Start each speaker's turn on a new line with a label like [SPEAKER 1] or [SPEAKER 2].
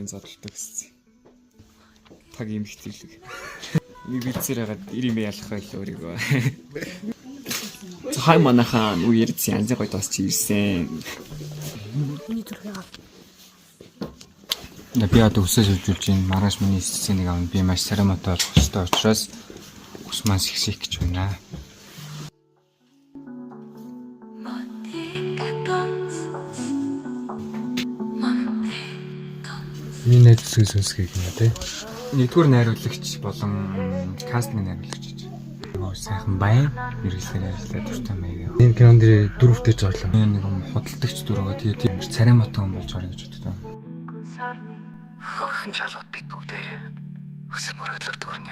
[SPEAKER 1] нь зодтолдог гэсэн. Таг юм хэтгэлэг. Нэг бицээр хагаад ир юм ялах байл өөрийгөө. Хай, манайхаа үеэр янзын гоё дос чи ирсэн.
[SPEAKER 2] Миний зүрхээ гав.
[SPEAKER 3] Би одоо үсээ шилжүүлж байна. Маргааш миний эсцэг нэг авна. Би маш царамаатай болох ёстой учраас үс маань сэгсэх гэж байна.
[SPEAKER 4] Миний найз үсгийн сүнсгийг юм тий.
[SPEAKER 3] Нэгдүгээр найруулагч болон кастинг найруулагч гэж. Нөгөө сайхан баян мэргэжлээр ажиллаад дуртай маяг.
[SPEAKER 4] Энэ кинон дээр дөрөвтэй зорлоо.
[SPEAKER 3] Энэ нэг юм худалдагч дүр байгаа. Тэгээ тийм царамаатай хүн болж байгаа гэж боддог.
[SPEAKER 5] Хөрхэн шалгад битгүүдээ. Өсөн мөрөөдлөг дүүрнэ.